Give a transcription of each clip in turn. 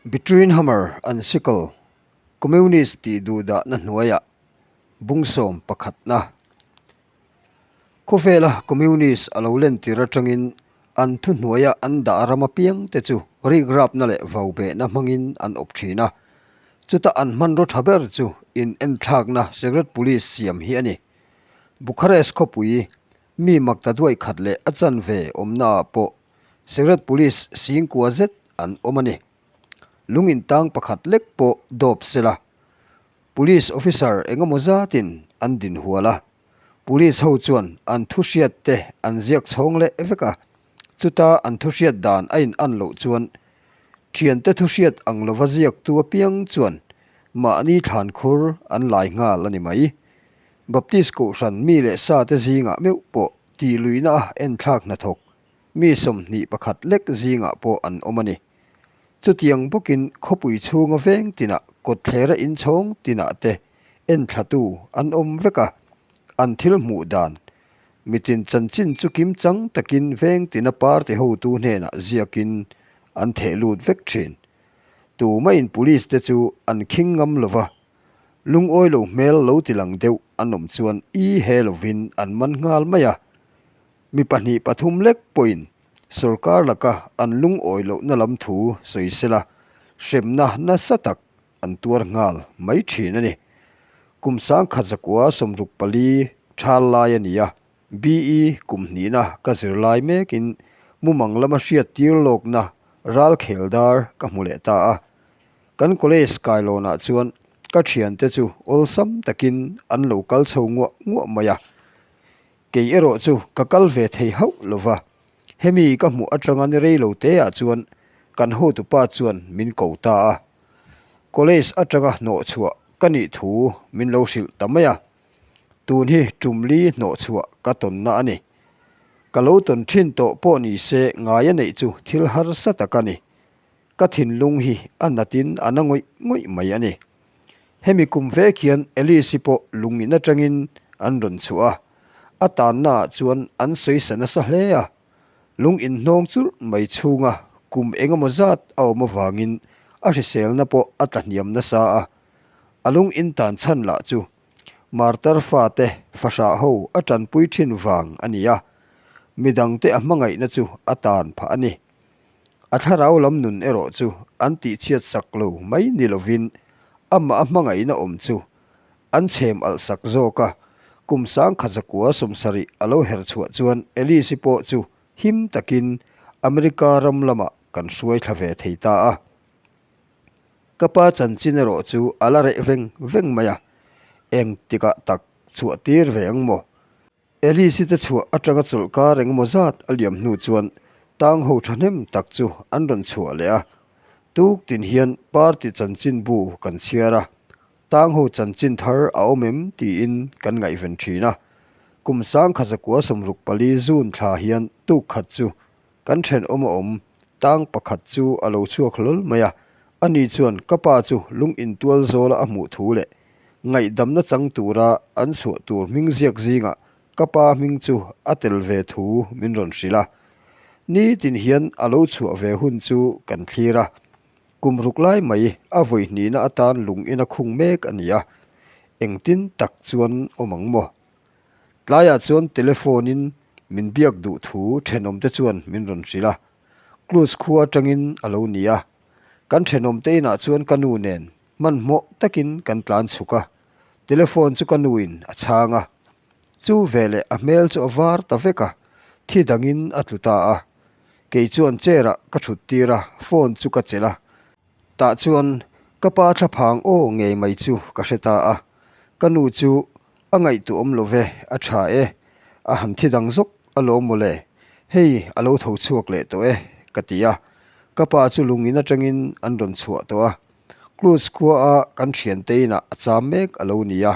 Between Hammer and Sickle, Communist tih duhdahna hnuaiah bungsawm pakhatna. Khawvela Communist a lo lentir atangin an thuhnuaia an dah ram apiang te chu rikrapna leh vaubehna hmangin an awp thin a. Chuta an hmanraw tha ber chu in enthlakna Secret Police siam hi a ni. Bucharest khawpui mi makta duai khat leh a chanve awmnaah pawh Secret Police singkua zet an awm a ni. Lung intang pakhat lek pawh dawp sela, Police officer engemaw zatin an din hual a. Police ho chuan an thu hriat te an ziak chhawng leh vek a, chuta an thu hriat dan a in an loh chuan thiante thu hriat ang lova ziaktu apiang chuan mahni thlan khur an lai nghal a ni mai. Baptist kohhran mi leh sa te zingah meuh pawh tih luihna a enthlak hnathawk mi 21 lek zingah pawh an awm a ni. Chutiang bawkin khawpui chhunga veng tinah kawtthlera inchhawng tinah te enthlatu an awm vek a, an thil hmuh dan mitin chanchin chu kimchang takin veng tina party hotu hnenah ziakin an theh lut vek thin. Tumah-in police te chu an khing ngam lova, lungawi lo hmel lo ti lang deuh an awm chuan i he lovin an man nghal mai a. Mi pahnih pathum lek pawhin sorkar laka an lungawi lohna lam thu sawi sela hremna nasa tak an tuar nghal mai thin a ni. Kum sangkhat zakua 64 thal lai a ni a, BE kum hnihna ka zir lai mekin mumang lama hriat tir lawkna ral khel dar ka hmu leh ta a. Kan college kailawnah chuan ka thiante chu awlsam takin an lo kal chho nguah nguah mai a. Kei erawh chu ka kal ve thei hauh lo va, hemi ka hmuh atanga ni rei lo te ah chuan kan hotupa chuan min ko ta a. College atanga hnawh chhuah ka nih thu min lo hrilh ta mai a. Tun hi tum li hnawh chhuah ka tawnna a ni. Ka lo tawn thin tawh pawh ni se ngai a neih chu thil harsa tak a ni. Ka thinlung hi a natin a na ngawih ngawih mai a ni. Hemi kum vek hian Alice-i pawh lungin atangin an rawn chhuah a, a tannaah chuan an sawisa nasa hle a. Lung inhnawng churh mai chhunga kum engemaw zat a awm avangin a hriselna pawh a tlahniam nasa a. A lung intan chhan lah chu Martar fate fahrah ho a tanpui thin vang a ni a, midangte a hmangaihna chu a tan phah a ni. A thlarau lam nun erawh chu an tihchhiat sak lo mai ni lovin amah a hmangaihna awm chu an chhem alh sak zawk a. Kum 1970 a lo her chhuah chuan Alice-i pawh chu him takin America ram lamah kan hruai thla ve thei ta a. Ka pa chanchin erawh chu a la reh veng veng mai a, engtikah tak chhuah tir ve ang maw? Alice-i te chhuah atanga chawlhkar engemaw zat a liam hnu chuan tang ho thahnem tak chu an rawn chhuah leh a. Tuk tin hian party chanchin bu kan chhiar a, tang ho chanchin thar a awm em tiin kan ngaihven thin a. Kum 1964 June thla hian tuk khat chu kan thenawm a awm tang pakhat chu a lo chhuak hlawl mai a, ani chuan ka pa chu lung intual zawla a hmuh thu leh ngaihdamna chang tura an chhuah tur hming ziak zingah ka pa hming chu a tel ve thu min rawn hrilh a. Nitin hian a lo chhuah ve hun chu kan thlir a, kum ruk lai mai a vawi hnihna atan lung in a khung mek a ni a, engtin tak chuan awm ang maw? Tlaiah chuan telephone in min biak duh thu thenawmte chuan min rawn hrilh a, Cluj khua atangin a lo ni a. Kan thenawmte inah chuan ka nu nen hmanhmawh takin kan tlan chhuk a, telephone chu ka nuin a chhang a. Chu veleh a hmel chu a var ta vek a, thi dangin a tlu ta a. Kei chuan chair ah ka thut tir a, phone chu ka chelh a. Tah chuan ka pa thlaphang aw ngei mai chu ka hre ta a, ka nu chu a ngaihtuah awm lo ve, a tha e, a han thi dang zawk alawm mawle, hei a lo tho chhuak leh tawh e ka ti a, ka pa chu lung in atangin an rawn chhuah tawh a, Cluj khua a kan thiante inah a cham mek a lo ni a,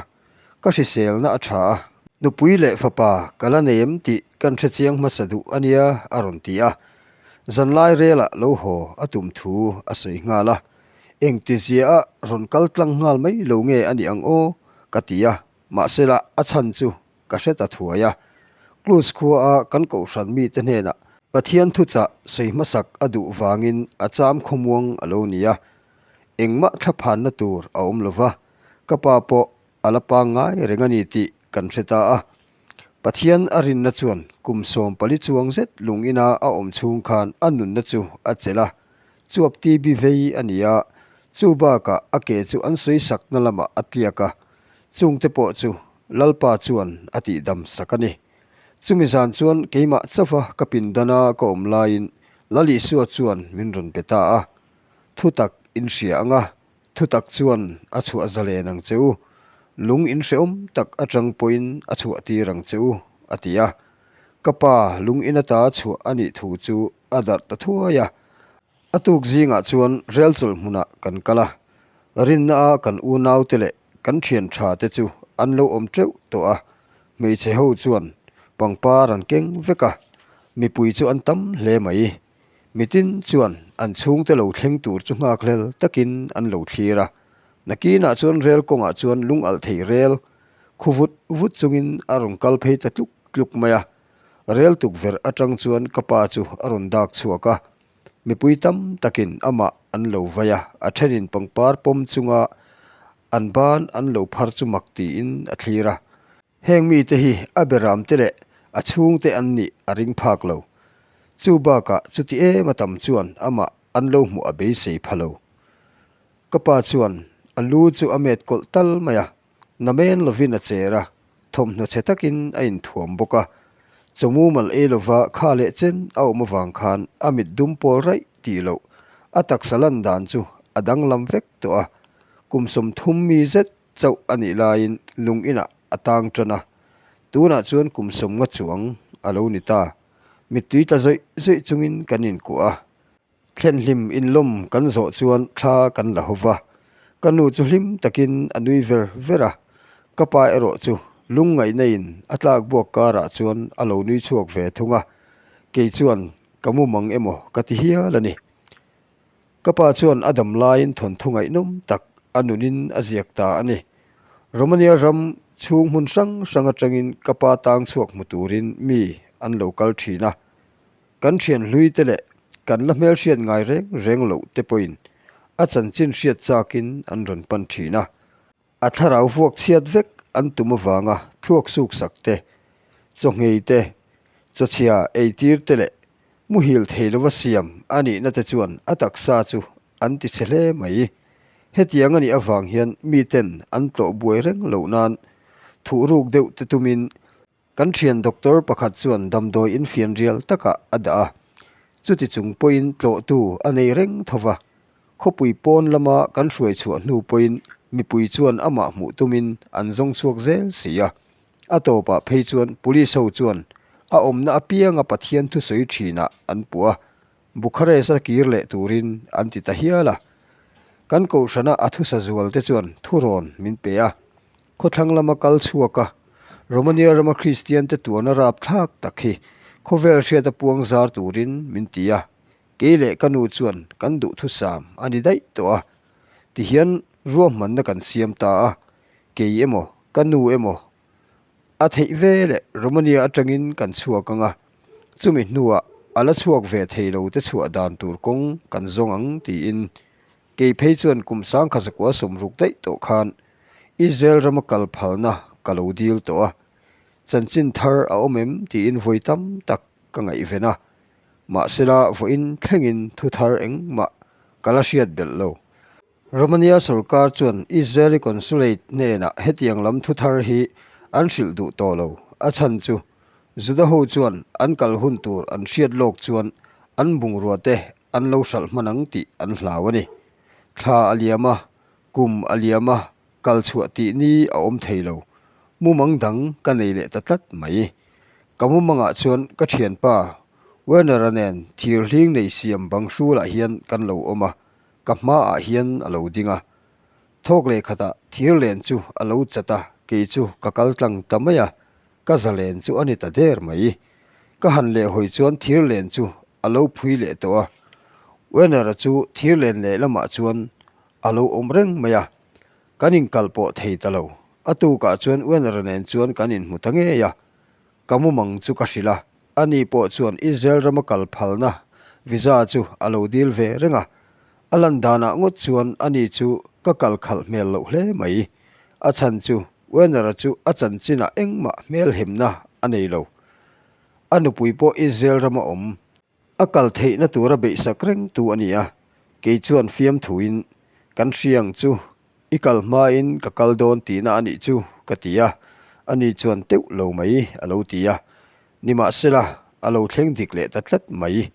ka hriselna a tha a, nupui leh fapa ka la nei em tih kan hre chiang hmasa duh a nia a rawn ti a, zanlai relah lo haw a tum thu a sawi nghal a, engtizia a rawn kal tlang nghal mai lo nge a nih ang aw ka ti a, mahsela a chhan chu ka hre ta thuai a. Cluj khua a kan kohhran mite hnenah Pathian thuchah sawi hmasak a duh vangin a cham khawmuang a lo ni a. Engmah thlaphanna tur a awm lo va, ka pa pawh a la pangngai reng a ni tih kan hre ta a. Pathian a rinna chuan kum 14 chuang zet lung ina a awm chhung khan a nunna chu a chelh a, chuap TB vei a ni a, chu bakah a ke chu an sawi sakna lamah a tliak a, chungte pawh chu Lalpa chuan a tihdam sak a ni. Chumi zan chuan keimah chauha ka pindana ka awm laiin Lal Isua chuan min rawn pe ta a, Thutak in hria ang a, thutak chuan a chhuah zalen ang che u, lung in hrehawm tak atang pawhin a chhuah tir ang che u, a ti a. Ka pa lung in ata chhuah a nih thu chu a darh ta thuai a. A tuk zingah chuan rel chawlh hmunah kan kal a, rinna a kan unaute leh kan thian tha te chu an lo awm teuh tawh a, hmeichhe ho chuan pangpar an keng vek a, mipui chu an tam hle mai. Mitin chuan an chhungte lo thleng tur chu nghakhlel takin an lo thlir a. Nakinah chuan rel kawngah chuan lung alh thei rel khu vut vut chungin a rawn kal phei ta tluk tluk mai a. Rel tukverh atang chuan ka pa chu a rawn dak chhuak a. Mipui tam takin amah an lo vai a, a thenin pangpar pawm chunga an ban an lo phar chu mak tiin a thlir a. Heng mite hi a beramte leh a chhungte an nih a ring phak lo. Chu bakah chuti em a tam chuan amah an lo hmuh a beisei pha lo. Ka pa chuan a lu chu a met kawlh tal mai a, namen lovin a cher a, thawmhnaw chhe takin a inthuam bawk a. Chawmumal ei lova kha leh chen a awm avang khan a mit dum pawl raih tih loh a taksa lan dan chu a danglam vek tawh a, kum 30 mi zet chauh a nih laiin lung inah a tang tan a, tunah chuan kum 50 chuang a lo ni ta. Mittui tla zawih zawih chungin kan inkuah a, thlenhlim inlawm kan zawh chuan thla kan la hawva, ka nu chu hlim takin a nui ver ver a, ka pa erawh chu lungngaihna in a tlak buak karah chuan a lo nui chhuak ve thung a, kei chuan ka mumang emaw ka ti hial a ni. Ka pa chuan a dam laiin thawnthu ngaihnawm tak a nunin a ziak ta a ni. Romania ram chhung hmun hrang hrang atangin ka pa tang chhuak hmu turin mi an lo kal thin a. Kan thian hlui te leh kan la hmelhriat ngai reng reng loh te pawhin a chanchin hriat chakin an rawn pan thin a. A thlarau vuak chhiat vek an tum avanga thluak suk sak te, chawngei te, chawchhia eitir te leh muhil thei lova siam a nihna te chuan a taksa chu an ti chhe hle mai. Hetiang a nih avang hian miten an tlawh buai reng loh nan thuhruk deuh te tumin Kan thian doctor pakhat chuan damdawi infian rial takah a dah a, chuti chung pawhin tlawhtu a nei reng tho va. Khawpui pawn lama kan hruai chhuah hnu pawhin mipui chuan amah hmuh tumin an zawng chhuak zel si a. A tawpah phei chuan police ho chuan a awmna apianga Pathian thusawi thinah an puh a, Bucharest-a kir leh turin an ti ta hial a. Kan kohhrana a thusa zual te chuan thurawn min pe a, Khawthlang lama kal chhuak a, Romania rama Kristian te tuana rapthlak tak hi khawvel hriata puang zar turin min ti a, kei leh ka nu chuan kan duhthusam a ni daih tawh a, tihian ruahmanna kan siam ta a, kei emaw ka nu emaw a theih ve leh Romania atangin kan chhuak ang a, chumi hnuah a la chhuak ve thei lo te chhuah dan tur kawng kan zawng ang tiin Kei phei chuan kum 1960 daih tawh khan Israel rama kal phalna ka lo dil tawh a, chanchin thar a awm em tiin vawi tam tak ka ngaihven a, mahsela vawiin thlengin thu thar engmah ka la hriat belh lo. Romania sorkar chuan Israeli Consulate hnenah hetiang lam thu thar hi an hrilh duh tawh lo, a chhan chu Juda ho chuan an kal hun tur an hriat lawk chuan an bungrua te an lo hralh hman ang tih an hlau a ni. Thla a liam a, kum a liam a, kal chhuah tih ni a awm thei lo. Mumang dang ka nei leh ta tlat mai. Ka mumangah chuan ka thianpa Werner-a nen thir hling nei siam bang hrulah hian kan lo awm a, ka hmaah hian a lo ding a. Thawk leh khatah thir len chu a lo chat a, kei chu ka kal tlang ta mai a, Ka zalen chu a ni ta der mai. Ka han leh hawi chuan thirlen chu a lo phui leh tawh a. Werner-a chu thirlen leh lamah chuan a lo awm reng mai a. Kan inkal pawh thei ta lo. A tukah chuan Werner-a nen chuan kan inhmu ta ngei a. Ka mumang chu ka hrilh a. Ani pawh chuan Israel rama kal phalna visa chu a lo dil ve reng a. A lan danah ngawt chuan ani chu ka kal khalh hmel loh hle mai. A chhan chu Werner-a chu a chanchinah engmah hmelhemna a nei lo. A nupui pawh Israel rama awm. A kal theihna tura beihsak rengtu a ni a, kei chuan fiamthuin kan hria ang chu I kal hmain ka kal dawn tihna a nih chu, ka ti a. Ani chuan teuh lo mai a lo ti a. Nimahsela, a lo thleng dik leh ta tlat mai.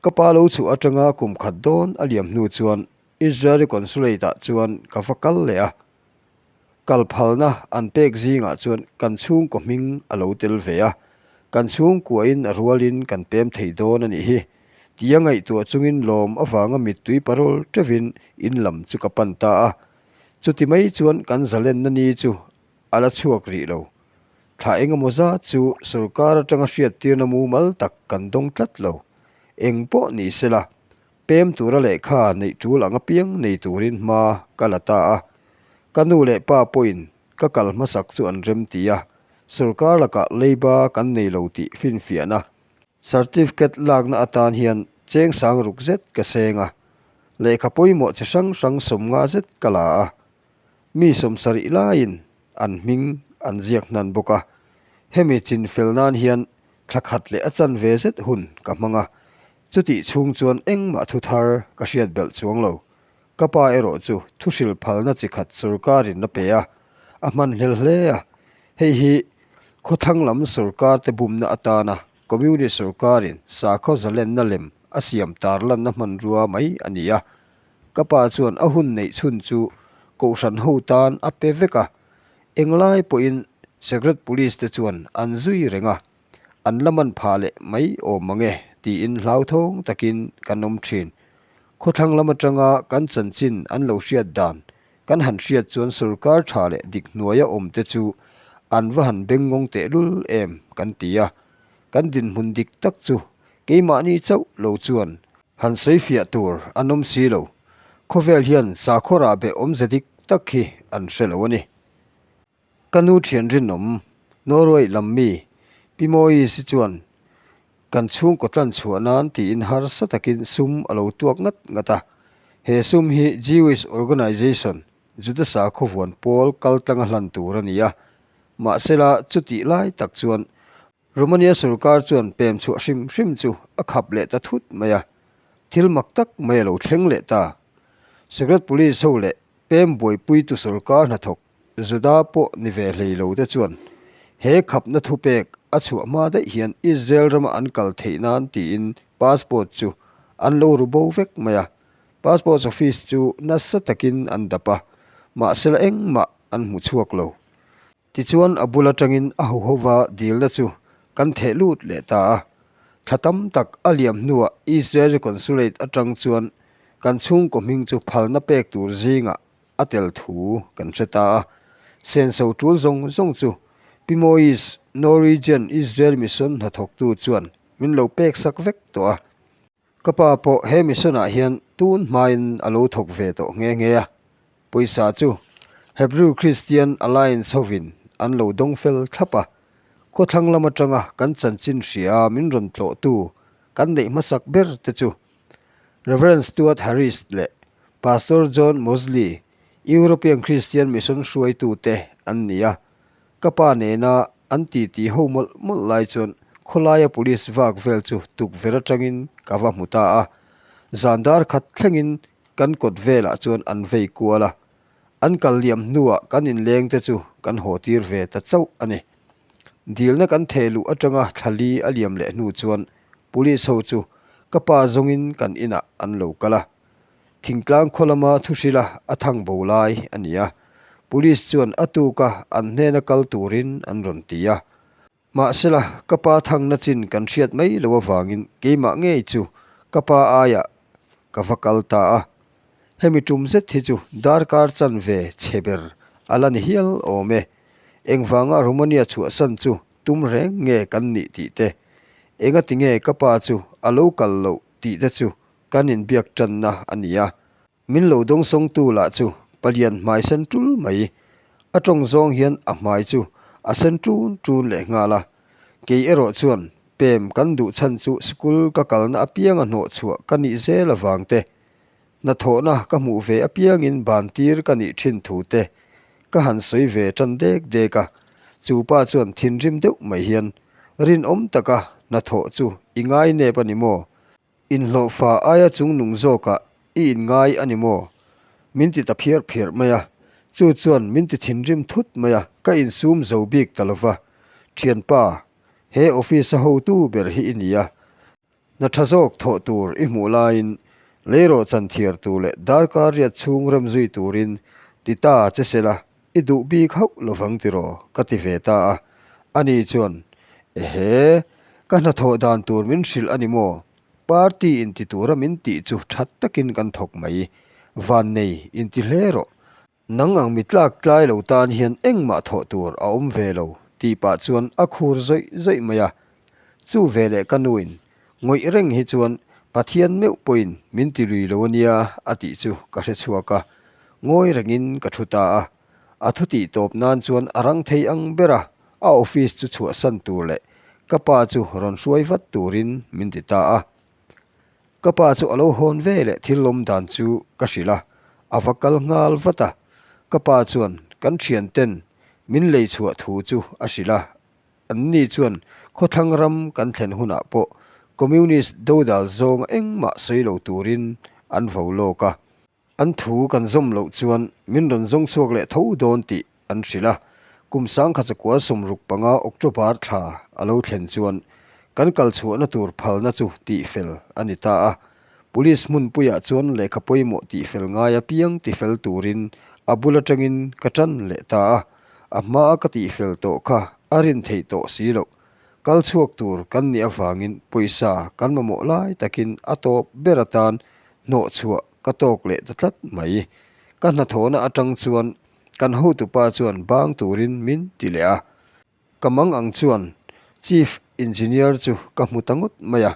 Ka pa lo chhuah atanga kum khat dawn a liam hnu chuan Israeli Consulate-ah chuan ka va kal leh a. Kal phalna an pek zingah chuan kan chhungkaw hming a lo tel ve a. Kan chhungkuain a rualin kan pem thei dawn a nih hi. Tia ngaihtuah chungin lawm avanga mittui parawl teuhin in lam chu ka pan ta a. Chuti mai chuan kan zalenna ni chu a la chhuak rih lo. Thla engemaw zat chu sorkar atanga hriattirna mumal tak kan dawng tlat lo. Eng pawh ni sela, pem tura lehkha neih tul ang apiang nei turin hma ka la ta a. Ka nu leh pa pawhin ka kal hmasak chu an remti a, sorkar lakah leiba kan nei lo tih finfiahna Certificate lakna atan hian cheng sang ruk zet ka seng a, lehkha pawimawh chi hrang hrang 50 zet ka la a, mi 70 laiin an hming an ziak hnan bawk a. Hemi chin fel nan hian thla khat leh a chanve zet hun ka hmang a, chutih chhung chuan engmah thu thar ka hriat belh chuang lo. Ka pa erawh chu thuhril phalna chi khat sorkarin a pe a, a hmanhlel hle a, hei hi Khawthlang lam sorkar te bumna atana Communist sorkarin sakhaw zalenna lem a siam tarlanna hmanrua mai a ni a. Ka pa chuan a hun neih chhun chu Kohhran ho tan a pe vek a, englai pawhin Secret Police te chuan an zui reng a, an la man phah leh mai awm mang e tiin hlauthawng takin kan awm thin. Khawthlang lam atanga kan chanchin an lo hriat dan Kan han hriat chuan sorkar tha leh dik hnuaia awm te chu an va han bengngawng tehlul em kan ti a. Kan dinhmun dik tak chu keimahni chauh lo chuan han sawifiah tur an awm si lo. Khawvel hian sakhaw rahbeh awmze dik tak hi an hre lo a ni. Ka nu thian rinawm, Norway lam mi, Pi Mawii chuan kan chhungkaw tlan chhuah nan tiin harsa takin sum a lo tuak ngat ngat a. He sum hi Jewish Organization, Juda sakhaw vuan pawl kal tlanga hlan tur a ni a. Mahsela chutih lai tak chuan Romania sorkar chuan pem chhuah hrim hrim chu a khap leh ta thut mai a. Thil mak tak mai a lo thleng leh ta. Secret Police ho leh pem buaipuitu sorkar hnathawk Juda pawh ni ve hlei lo te chuan he khapna thupek a chhuah hma daih hian Israel rama an kal theih nan tiin passport chu an lo ru bo vek mai a. Passport office chu nasa takin an dap a, mahsela engmah an hmu chhuak lo. Tichuan a bul atangin a hohova dilna chu kan theh lut leh ta a. Thla tam tak a liam hnuah Israeli Consulate atang chuan kan chhungkaw hming chu phalna pek tur zingah a tel thu kan hre ta a. Senso tul zawng zawng chu Pi Moise, Norwegian Israel Mission hnathawktu chuan min lo pek sak vek tawh a. Ka pa pawh he mission ah hian tun hmain a lo thawk ve tawh nghe nghe a. Pawisa chu Hebrew Christian Alliance hovin an lo dawng fel thlap a. Khawthlang lam atanga kan chanchin hria min rawn tlawhtu kan neih hmasak ber te chu Rev. Stuart Harris leh Pastor John Mosley, European Christian Mission hruaitute an ni a. Ka pa nena an titi ho mawlh mawlh lai chuan khawlaia police vak vel chu tukverh atangin ka va hmu ta a. Zan dar khat thlengin kan kawt velah chuan an vei kual a. An kal liam hnuah kan inlengte chu kan haw tir ve ta chauh a ni. Dilna kan theh luh atanga thla li a liam leh hnu chuan Police ho chu ka pa zawngin kan inah an lo kal a. Thingtlang khaw lama thu hrila a thang bo lai a ni a. Police chuan a tuka an hnena kal turin an rawn ti a. Mahsela, ka pa thangna chin kan hriat mai loh avangin keimah ngei chu ka pa aiah ka va kal ta a. Hemi tum zet hi chu darkar chanve chhe ber a la ni hial awm e. Engvanga Romania chhuahsan chu tum reng nge kan nih tih te, engati nge ka pa chu a lo kal loh tih te chu kan inbiak tanna a ni a. Min lo dawngsawngtu lah chu palian hmai sen tul mai. A tawng zawng hian a hmai chu a sen tun tun leh nghal a. Kei erawh chuan pem kan duh chhan chu school ka kalna apianga hnawhchhuah ka nih zel avang te. Hnathawhna ka hmuh ve apiangin bantir ka nih thin thu te ka han sawi ve tan dek dek a, chu pa chuan thinrim deuh mai hian, Rinawm taka hnathawh chu i ngai nep a ni maw? Inhlawhfa aia chungnung zawkah i inngai a ni maw? Min ti ta phiar phiar mai a, chu chuan min ti thinrim thut mai a, ka insum zo bik ta lo va, Thianpa, he office-a hotu ber hi i ni a, Hna tha zawk thawh tur i hmuh laiin leirawh chan thiar tur leh darkar riat chhung rem zui turin ti ta che sela i duh bik hauh lovang tiraw ka ti ve ta a. Ani chuan, Ehe, ka hnathawh dan tur min hrilh a ni maw? Party inti tura min tih chu tha takin kan thawk mai. Vannei inti hle rawh. Nang ang mi tlak tlai lo tan hian engmah thawh tur a awm ve lo tih pah chuan a khur zawih zawih mai a. Chu veleh ka nuin ngawih reng hi chuan Pathian meuh pawhin min ti lui lo a nia a tih chu ka hre chhuak a, ngawi rengin ka thu ta a. A thu tih tawp nan chuan a rang thei ang ber a, a office chu chhuahsan tur leh ka pa chu rawn hruai vat turin min ti ta a. Ka pa chu a lo hawn ve leh thil lawm dan chu ka hrilh a, a va kal nghal vat a. Ka pa chuan kan thian ten min lei chhuah thu chu a hrilh a, anni chuan khawthlang ram kan thlen hunah pawh Communist dodal zawnga engmah sawi lo turin an vo lawk a. An thu kan zawm loh chuan min rawn zawng chhuak leh tho dawn tih an hrilh a. Kum sangkhat chakua 65 October thla a lo thlen chuan kan kal chhuahna tur phalna chu tihfel a ni ta a. Police hmunpuiah chuan lehkha pawimawh tihfel ngai apiang tifel turin a bul atangin ka tan leh ta a. A hmaa ka tihfel tawh kha a rin theih tawh si loh. Kal chhuak tur kan nih avangin pawisa kan mamawh lai takin a tawp ber atan hnawh chhuah ka tawk leh ta tlat mai. Ka hnathawhna atang chuan kan hotupa chuan bang turin min ti leh a. Ka mang ang chuan Chief Engineer chu ka hmu ta ngawt mai a,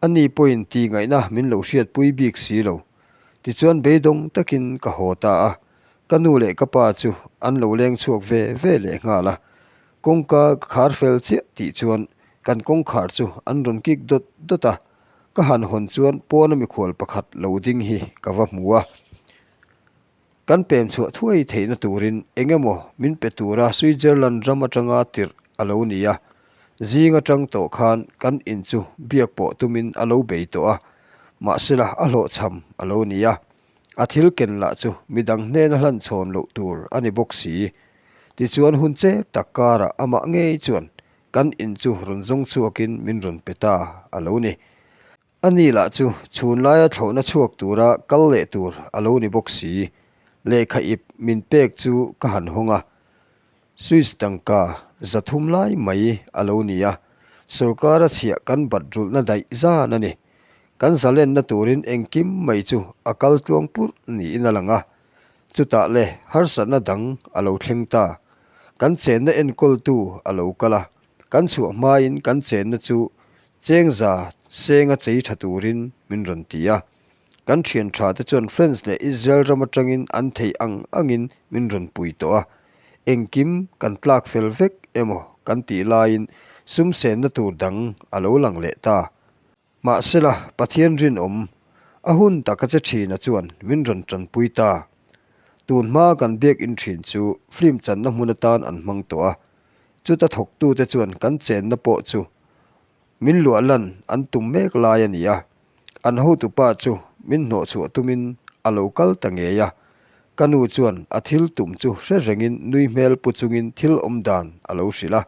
ani pawhin ti ngaihna min lo hriatpui bik si lo. Tichuan beidawng takin ka haw ta a, ka nu leh ka pa chu an lo leng chhuak ve ve leh nghal a. Kawngka ka khar fel chiah tih chuan kan kawngkhar chu an rawn kik dawt dawt a, Ka han hawn chuan pawna mikhual pakhat lo ding hi ka va hmu a. Kan pem chhuah thuai theihna turin eng emaw min pe tura Switzerland ram atanga tirh a lo ni a. Zing atang tawh khan kan in chu biak pawh tumin a lo bei tawh a, mahsela a hlawhchham a lo ni a. A thil ken lah chu midang hnena hlan chhawn loh tur a ni bawk si. Tichuan hun chep tak karah amah ngei chuan Kan in chu rawn zawng chhuakin min rawn pe ta a lo ni. A ni lah chu chhun laia thlawhna chhuak tura kal leh tur a lo ni bawk si. Lehkha ip min pek chu ka han hawng a, Swiss tangka 300 lai mai a lo ni a, sorkara chhiah kan bat rulhna daih zan a ni. Kan zalenna turin engkim mai chu a kal tluang purh niin a lang a, Chutah le harsatna dang a lo thleng ta. Kan chenna enkawltu a lo kal a, kan chhuah hmain kan chenna chu chengza senga chei tha turin min rawn ti a. Kan thian tha te chuan France leh Israel ram atangin an theih ang angin min rawn pui tawh a. Engkim kan tlak fel vek emaw kan tih laiin sum senna tur dang a lo lang leh ta. Mahsela, Pathian rinawm, a hun taka che thina chuan min rawn tanpui ta. Tun hmaa kan biakinn thin chu film channa hmun atan an hmang tawh a, chuta thawktute chuan kan chenna pawh chu min luah lan an tum mek lai a ni a. An hotupa chu min hnawhchhuah tumin a lo kal ta ngei a. Ka nu chuan a thil tum chu hre rengin nui hmel pu chungin thil awm dan a lo hrilh a.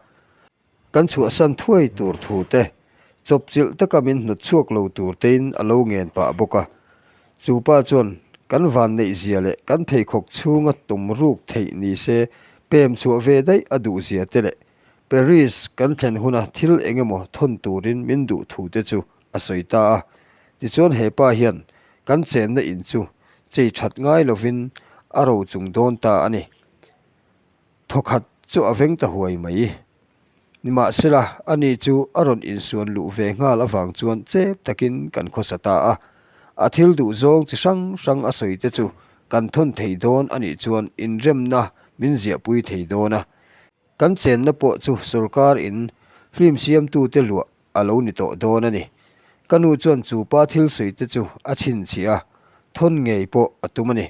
Kan chhuahsan thuai tur thu te, chawpchilh taka min hnawt chhuak lo tur tein a lo ngen pah bawk a. Chu pa chuan kan van neih zia leh kan pheikhawk chhunga tum ruk theih ni se pem chhuah ve daih a duh zia te leh Paris kan thlen huna thil eng emaw thawn turin min duh thu te chu a sawi ta a. Tichuan he pa hian kan chenna in chu chei that ngai lovin a ro chung dawn ta a ni. Thawkhat chu a veng ta huai mai. Nimahsela, ani chu a rawn insuan luh ve nghal avang chuan chep takin kan khawsa ta a. A thil duh zawng chi hrang hrang a sawi te chu kan thawn thei dawn a nih chuan inremna min ziahpui thei dawn a. Kan chenna pawh chu sorkar in film siamtute luah a lo ni tawh dawn a ni. Ka nu chuan chu pa thil sawi te chu a chhinchhiah a. Thawn ngei pawh a tum a ni.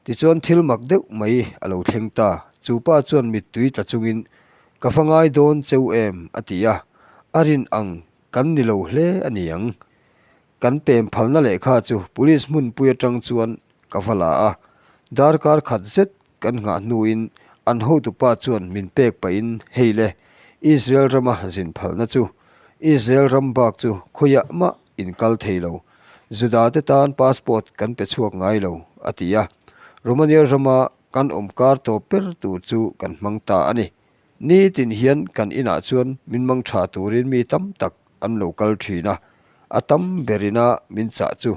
Tichuan thil mak deuh mai a lo thleng ta. Chu pa chuan mittui tla chungin, Ka va ngai dawn cheu em? a ti a. A rin ang kan ni lo hle a ni ang. Kan pem phalna lehkha chu police hmunpui atang chuan ka va la a. Darkar khat zet kan nghah hnuin an hotupa chuan min pek pahin, Hei le, Israel rama zin phalna chu Israel ram bak chu khawiah mah in kal thei lo. Juda te tan passport kan pe chhuak ngai lo, a ti a. Romania rama kan awm kar tawp ber tur chu kan hmang ta a ni. Nitin hian kan inah chuan min mang tha turin mi tam tak an lo kal thin a, a tam berina min chah chu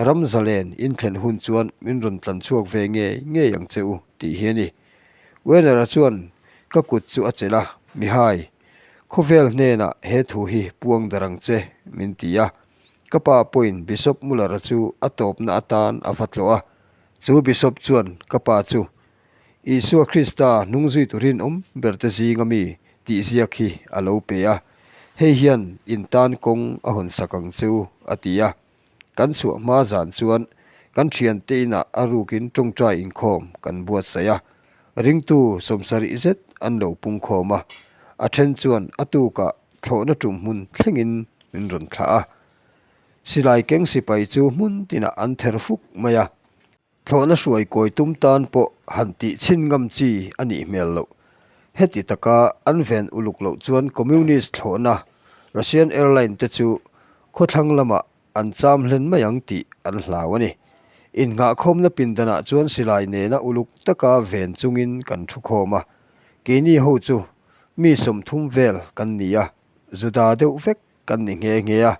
ram zalen in thlen hun chuan min rawn tlan chhuak ve ngei ngei ang che u tih hi a ni. Werner-a chuan ka kut chu a chelh a, Mihai, Khawvel hnenah he thu hi puang dar ang che, min ti a. Ka pa pawhin Bishop Muller-a chu a tawpna atan a va tlawh a. Chu Bishop chuan ka pa chu, Isua Krista hnungzuitu rinawm berte zinga mi tih ziak hi a lo pe a, hei hian in tan kawng a hawn sak ang che u, a ti a. Kan chhuah hma zan chuan kan thiante inah a rukin tawngtai inkhawm kan buatsaih a, ringtu sawmsarih zet an lo pungkhawm a, a then chuan a tukah thlawhna tum hmun thlengin min rawn thlah a. Silai keng sipai chu hmun tinah an ther fuk mai a. Thlawhna hruai kawi tum tan pawh han tih chhin ngam chi a nih hmel loh. Heti taka an ven uluk loh chuan Communist thlawhna Russian Airline te chu khawthlang lamah an cham hlen mai ang tih an hlau a ni. Innghahkhawmna pindanah chuan silai nena uluk taka ven chungin kan thu khawm a. Keini ho chu mi 30 vel kan ni a, Juda deuh vek kan ni nghe nghe a.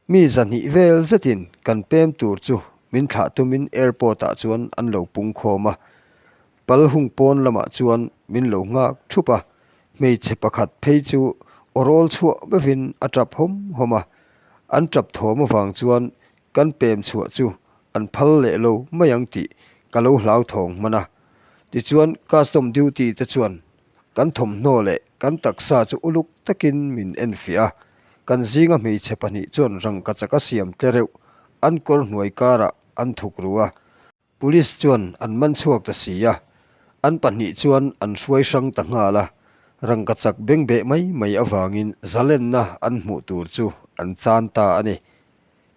Mi 200 vel zetin kan pem tur chu min thlah tumin airport ah chuan an lo pung khawm a, pal hung pawn lamah chuan min lo nghak thup a, hmeichhe pakhat phei chu aw rawl chhuah vevin a tap hawm hawm a, an tap thawm avang chuan kan pem chhuah chu an phal leh lo mai ang tih ka lo hlauthawng hman a. Tichuan custom duty te chuan Kan thawmhnaw leh kan taksa chu uluk takin min enfiah a, kan zinga hmeichhe pahnih chuan rangkachak a siam tle reuh, an kawr hnuai karah an thuk ru a. Police chuan an man chhuak ta si a, an pahnih chuan an hruai hrang ta nghal a, rangkachak bengbeh mai mai avangin zalenna an hmuh tur chu an chan ta a ni.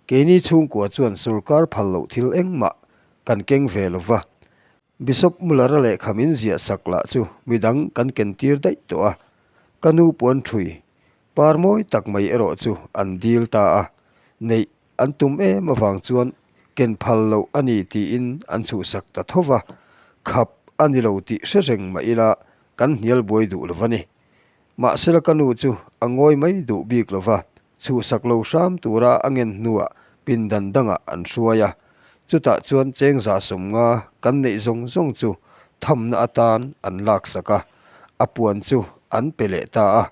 Keini chhungkua chuan sorkar phal loh thil engmah kan keng ve lo va, Bishop Muller-a lehkha min ziah sak lah chu midang kan ken tir daih tawh a, ka nu puan ṭhui par mawi tak mai erawh chu an dil ta a, neih an tum em avang chuan ken phal loh a ni tiin an chhuhsak ta tho va, khap a ni lo tih hre reng mah ila kan hnial buai duh lo va ni. Mahsela ka nu chu a ngawi mai duh bik lo va, Chhuhsak lo hram tura a ngen hnuah pindan dangah an hruai a, chutah chuan cheng 150 kan neih zawng zawng chu thamna atan an laksak a, a puan chu an pe leh ta a.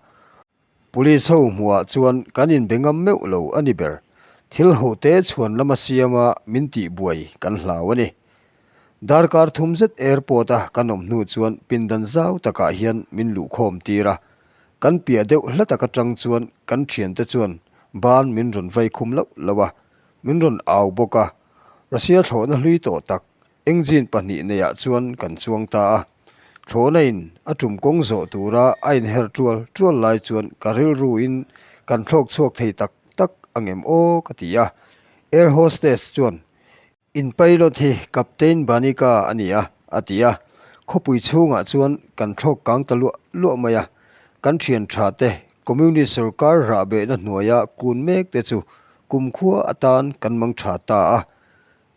Police ho hmuhah chuan kan inbe ngam meuh lo a ni ber, thil hote chhuan lama siama min tihbuai kan hlau a ni. Darkar thum zet airport a kan awm hnu chuan pindan zau takah hian min luhkhawm tir a, Kan piah deuh hla tak atang chuan kan thiante chuan ban min rawn vai khum loh loh a, min rawn au bawk a. Russia thlawhna hlui tawh tak engine pahnih neiah chuan kan chuang ta a. Thlawhna in a tum kawng zawh tura a inher tual tual lai chuan ka rilruin kan thlawk chhuak thei tak tak angem aw ka ti a. Air hostess chuan In pilot hi Captain Banika a ni a, a ti a. Khawpui chhungah chuan kan thlawk kang ta luah luah mai a. Kan thian tha te, Communist sorkar rahbehna hnuaia kun mek te chu kumkhua atan kan mang tha ta a.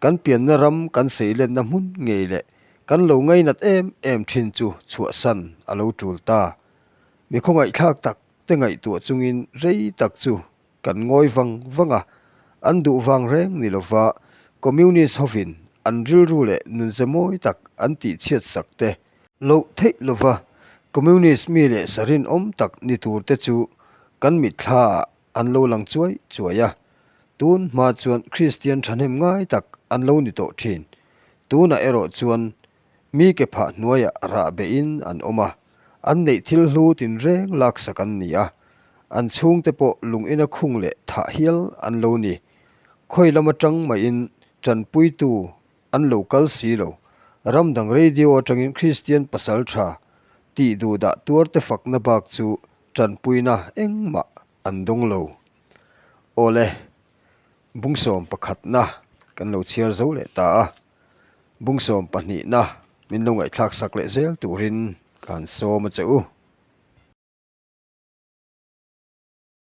Kan pianna ram kan seilenna hmun ngei leh kan lo ngainat em em thin chu chhuahsan a lo tul ta. Mi khawngaihthlak tak te ngaihtuah chungin rei tak chu Kan ngawi vang vang a, an duh vang reng ni lova Communist hovin an rilru leh nunze mawi tak an tihchhiat sak te, loh theih lova Communist mi leh sa rinawm tak ni tur te chu kan mitthlaah an lo lang chuai chuai a. Tun hma chuan Kristian thahnem ngai tak an lo ni tawh thin. Tunah erawh chuan mi ke phah hnuaiah rah behin an awm a, an neih thil hlu tinreng laksak an ni a, an chhungte pawh lungina khung leh thah hial an lo ni. Khawi lam atang mahin Tanpuitu an lo kal si lo. Ram dang radio atangin Kristian pasal tha tih duhdah tuarte fakna bak chu tanpuina engmah an dawng lo. Awle, bungsawm pakhatna kan lo chhiar zo leh ta a. Bungsawm pahnihna min lo ngaihthlak sak leh zel turin ka han sawm a che u.